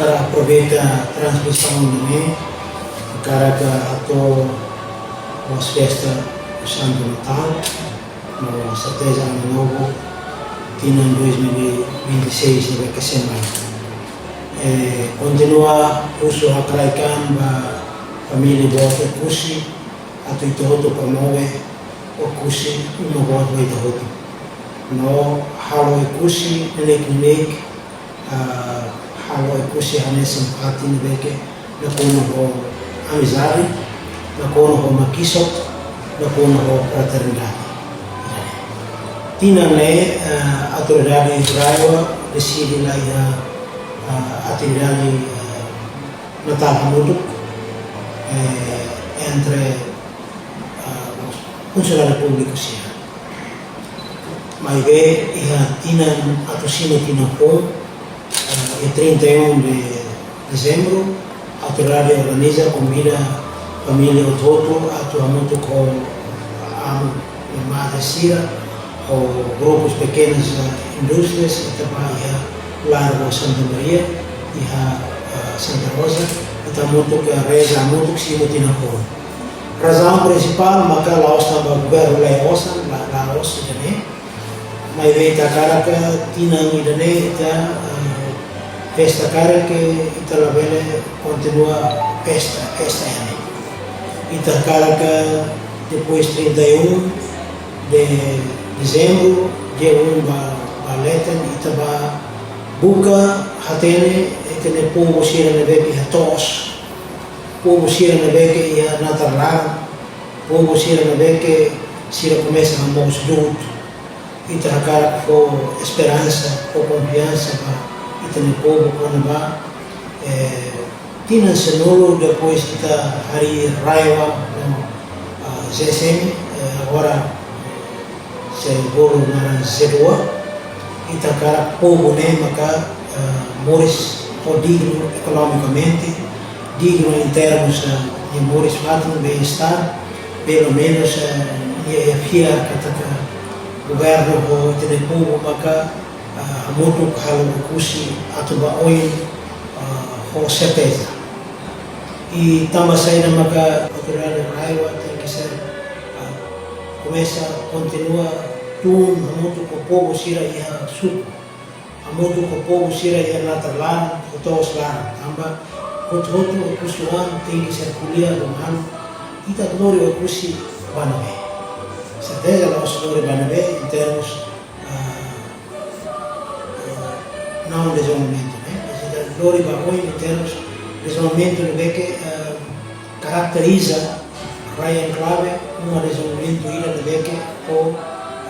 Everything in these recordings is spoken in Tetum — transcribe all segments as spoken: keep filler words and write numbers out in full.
Para aproveita transmisaun ne'e, hakarak hato'o boas festas Santu Natál, no serteza Ano Novo, tinan dois mil e vinte e seis ne'ebé ke sei mai. Eh, kontinua husu hakraik an ba família boot Oekusi, atu ita hotu promove Oekusi, uma boot ba ita hotu. No halo Oekusi neineik-neineik, ah, halo Oekusi hanesan fatin ne'ebé ke nakonu ho amizade, nakonu ho makisok, nakonu ho fraternidade. Tinan ne'e, ah, autoridade RAEOA deside la iha, ah, atividade, ah, Natál hamutuk, eh, entre, ah, funsionáriu públiku sira. Maibé iha tinan atu simu tinan foun, eh, iha trinta e um de dezembro, autoridade organiza, konvida família hotu-hotu atu hamutuk ho amu no madre sira, ho grupus pekenus, eh, indústrias, ita bá iha Largu Santa Maria, iha, eh, Santa Rosa, ita hamutuk, eh, reza hamutuk simu tinan foun. Razaun prinsipál maka la'ós tanba governu la iha osan, la, la'ós ida-ne'e. Maibé ita hakarak tinan ida-ne'e ita, eh, festa karik ita labele kontinua festa, festa ne'e. Ita hakarak depois trinta e um de dezembro, dia um ba, ba leten, ita bá buka hatene ita-nia povu sira ne'ebé ke iha to'os, povu sira ne'ebé ke iha natar laran, povu sira ne'ebé ke sira komesa hamoos du'ut. Ita hakarak fó esperansa, fó konfiansa ba ita-nia povu kona-ba, eh, tinan sanulu depois ita harii RAEOA no, ah, Z S M, eh, agora sei bolu naran Z dua, ita hakarak povu ne'e maka, eh, moris ho dignu ekonomikamente, dignu em termos, eh, de moris fatin, bem-estar, pelumenus, eh, nia, nia fiar katak governu ho ita-nia povu maka, eh, hamutuk halo Oekusi atu ba oin, eh, ho serteza. I tanba saida maka autoridade RAEOA tenke ser, ah, komesa kontinua tun hamutuk ho povu sira iha suku, hamutuk ho povu sira iha natar laran, ho to'os laran, tanba hotu-hotu Oekusi-oan tenke ser ko'alia ho manu, ita lori Oekusi ba ne'ebé. Serteza la'ós lori ba ne'ebé em termos, ah, eh, não dezenvolvimentu, ne'e? Ita lori ba oin em termos dezenvolvimentu ne'ebé ke, eh, karakteriza rai enklave, uma dezenvolvimentu ida ne'ebé ke ho,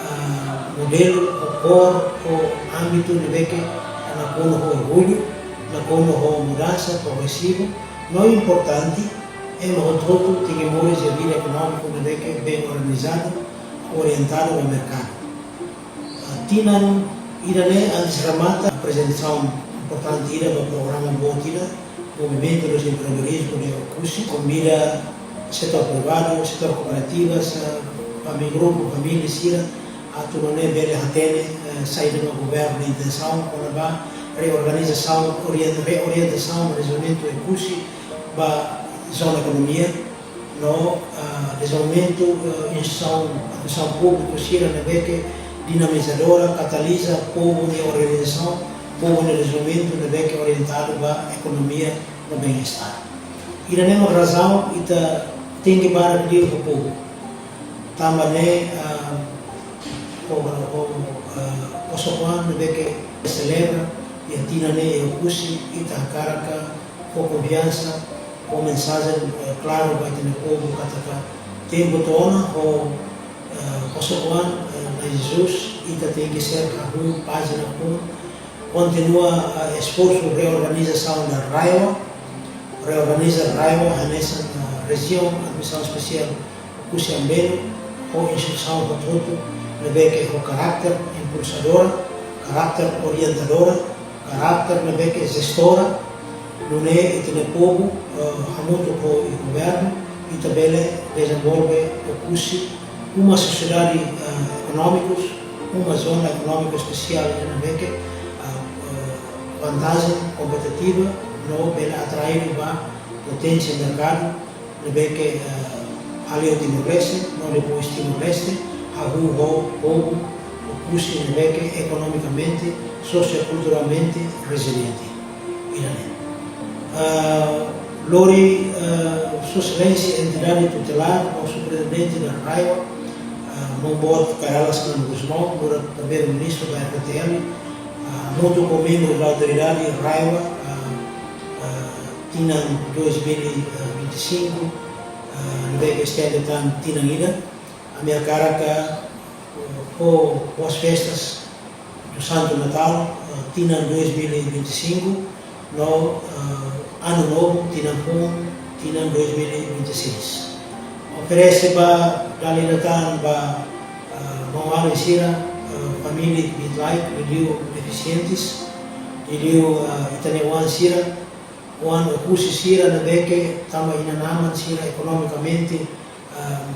eh, modelu, ho kór, ho ámbitu ne'ebé ke nakonu ho orgullu, nakonu ho mudansa progresivu, no importante, ema hotu-hotu tenke moris iha vida ekonómiku ne'ebé ke bem organizadu, orientadu ba merkadu. Ah, tinan ida-ne'e antes remata, aprezentasaun importante ida ba programa boot ida, Movimento dos Empreendedorismo de Oekusi, konvida setór privadu, setór kooperativas, ah, família grupu, família sira, atu nune'e bele hatene, eh, saida mak governu nia intensaun kona-ba reorganizasaun, orien-, reorientasaun, dezenvolvimentu Oekusi ba zona ekonomia, no, ah, dezenvolvimentu, eh, instituisaun, instituisaun públiku sira ne'ebé ke dinamizadora, kataliza povu nia organizasaun, povu nia dezenvolvimentu ne'ebé ke orientadu ba ekonomia no bem-estar. Ida-ne'e mak razaun ita tenke barak liu ho povu. Tanba ne'e, ah, ho, ho, ah, Kosok-oan ne'ebé ke selebra iha tinan ne'e iha Oekusi, ita hakarak fó konfiansa, fó mensajen, eh, klaru ba ita-nia povu katak tempu to'o ona ho, eh, Kosok-oan, eh, Na'i Jesus, ita tenke ser hahú pájina foun, kontinua, eh, esforsu reorganizasaun da RAEOA, reorganiza RAEOA hanesan, eh, Rejiaun Administrasaun Espesiál Oekusi Ambeno, ho instituisaun hotu-hotu ne'ebé ke ho karakter impulsadora, karakter orientadora, karakter ne'ebé ke jestora, nune'e ita-nia povu, eh, hamutuk ho governu, ita bele dezenvolve Oekusi, uma sosiedade, eh, ekonómikus, uma zona ekonómiku espesiál ida ne'ebé ke, eh, eh, vantajen kompetitiva, no bele atraiu ba potensiál merkadu ne'ebé ke, eh, além Timor-Leste, no depois Timor-Leste, hahú ho povu Oekusi ne'ebé ke ekonomikamente, sosiokulturalmente reziliente. Ida-ne'e. Ah, lori, ah, Sua Exelénsia Entidade Tutelar, no Superintendente da RAEOA, ah, Maun Boot Kay Rala Xanana Gusmão, nu'udar Primeiru-Ministru da F T L, ah, hamutuk ho membru da autoridade RAEOA, ah, ah, tinan dois mil e vinte e cinco, ah, ne'ebé ke estende tan tinan ida, ami hakarak, ah, fó boas festas do Santo Natal, ah, tinan dois mil e vinte e cinco, no, ah, Ano Novo, tinan foun, tinan dois mil e vinte e seis. Oferese ba dala ida tan ba, ah, maun-alin sira, ah, família midlife, liuliu defisientes, liuliu, ah, ita-nia oan sira, oan Oekusi sira ne'ebé ke tama inan-aman sira ekonomikamente, ah,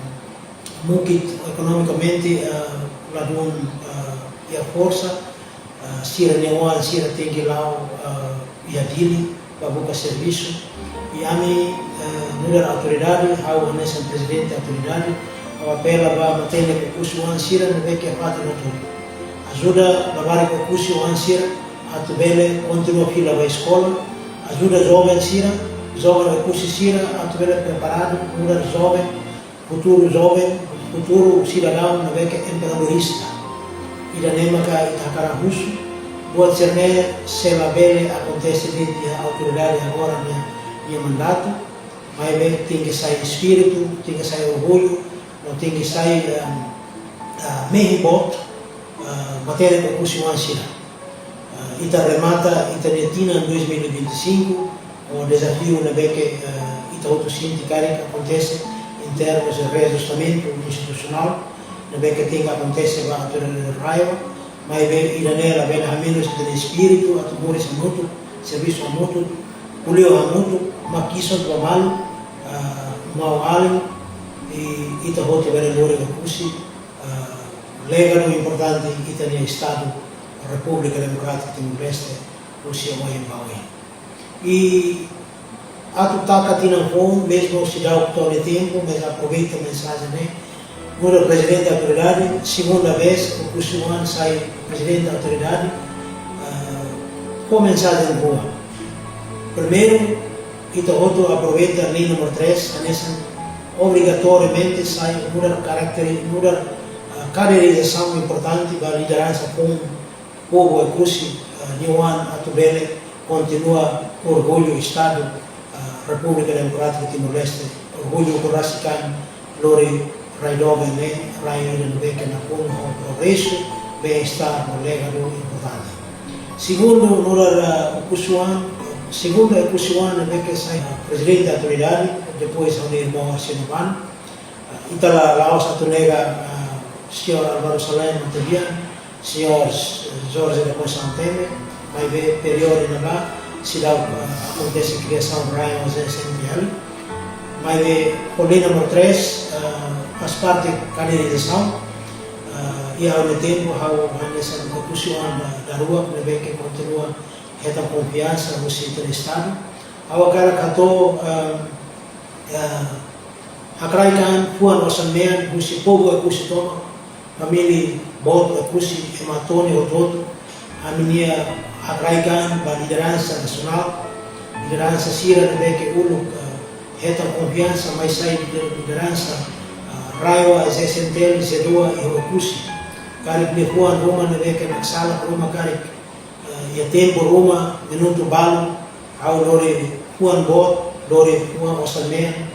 mukit ekonomikamente, ah, ladún, ah, iha forsa, ah, sira-nia oan sira tenke la'o, ah, iha Dili ba buka servisu. I ami, ah, nu'udar autoridade, ha'u hanesan prezidente autoridade, ha'u apela ba matenek Oekusi oan sira ne'ebé ke iha fatin hotu. Ajuda labarik Oekusi oan sira atu bele kontinua fila ba eskola, ajuda joven sira, joven Oekusi sira atu bele preparadu, nu'udar joven, futuru joven, futuru sidadaun ne'ebé ke empreendedorista. Ida-ne'e maka ita hakarak husu, buat sira-ne'e sei labele akontese de'it iha autoridade agora nia, nia mandatu, maibé tenke sai espíritu, tenke sai orgullu, no tenke sai, ah, ah, mehi boot, ah, matenek Oekusi oan sira. Ah, ita remata ita-nia tinan dois mil e vinte e cinco, ho dezafiu ne'ebé ke, ah, ita hotu sente karik akontese em termos de reajustamentu institusionál, ne'ebé ke tenke akontese ba autoridade RAEOA, maibé ida-ne'e labele hamenus ita-nia espíritu atu moris hamutuk, servisu hamutuk, ko'alia hamutuk, makisut ba malu, ah, maun-alin, i ita hotu bele lori Oekusi, ah, legadu importante ita-nia Estadu Repúblika Demokrátika Timor-Leste, husi oin ba oin. I atu taka tinan foun, mezmu seidauk to'o iha tempu, mas aproveita mensajen ne'e. Nu'udar prezidente autoridade, segunda vez Oekusi oan sai prezidente autoridade, ah, ho mensajen rua. Primeiru, ita hotu aproveita lei númeru três, hanesan obrigatoriamente sai nu'udar karakter, nu'udar, ah, kaderizasaun importante ba lideransa foun povu Oekusi, ah, nia oan atu bele kontinua orgullu Estadu, ah, Repúblika Demokrátika Timor-Leste, orgullu ku rasik an lori rai doben ne'e, rai ida ne'ebé ke nakonu ho progresu, bem-estar no legadu importante. Segundu, nu'udar, ah, Oekusi oan, segundu Oekusi oan ne'ebé ke sai, ah, prezidente autoridade, depois ha'u-nia irmaun Arsénio Bano, ita la, la'ós atu nega, ah, señór Álvaro Salem Matebian, señór Jorge da Conceição Temer, maibé períodu ne'ebá seidauk, ah, akontese kriasaun RAEOA ZEESM-TL. Maibé ho lei númeru três, ah, faz parte kaderizasaun, ah, i ao mesmo tempo ha'u hanesan Oekusi oan da, daruak ne'ebé ke kontinua hetan konfiansa husi ita-nia Estadu. Ha'u hakarak hato'o, ah, ah, hakraik an fuan osan-mean husi povu Oekusi tomak, família boot Oekusi, ema Tony hotu-hotu, ami-nia hakraik an ba lideransa nasionál, lideransa sira ne'ebé ke uluk, eh, hetan konfiansa mai sai lider-, lideransa, eh, RAEOA ZEESM-TL ZEEDOA iha Oekusi. Karik iha fuan ruma ne'ebé ke naksalan ruma karik, eh, iha tempu ruma, minutu balu, ha'u lori fuan boot, lori fuan osan-mean,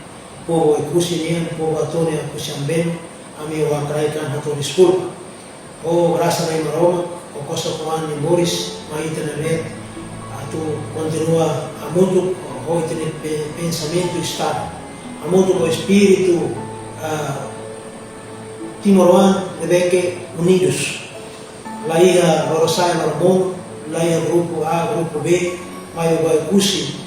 povu Oekusi nian, povu Atoni Oekusi Ambeno, ami hakraik an hato'o deskulpa. Ho grasa Nai Maromak, ho kosok-oan nia moris, mai ita-nia leet, atu kontinua hamutuk, ho ita-nia pe-, pensamentu Estadu. Hamutuk ho espíritu, ah, timoroan ne'ebé ke unidus. La iha lorosa'e loromonu, la iha grupu A, grupu B, maibé Oekusi,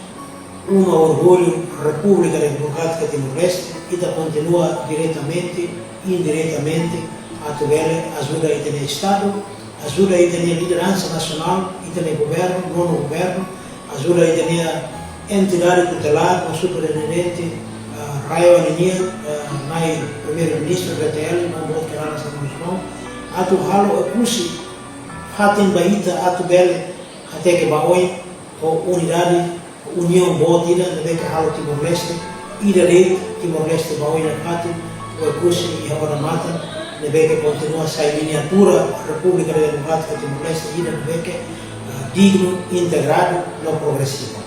uma orgullu Repúblika Demokrátika Timor-Leste, ita kontinua diretamente, indiretamente, atu bele ajuda ita-nia Estadu, ajuda ita-nia lideransa nasionál, ita-nia governu, nonu governu, Ajuda ita-nia entidade tutelar no superintendente, ah, RAEOA nian, ah, Na'i Primeiru-Ministru R D T L, no boot Kay Rala Xanana Gusmão, atu halo Oekusi fatin ba ita atu bele hateke ba oin ho unidade, uniaun boot ida ne'ebé ke halo Timor-Leste ida de'it, Timor-Leste ba oin nafatin, Oekusi iha odamatan ne'ebé ke kontinua sai miniatura Repúblika Demokrátika Timor-Leste ida ne'ebé ke, ah, dignu, integradu no progresivu.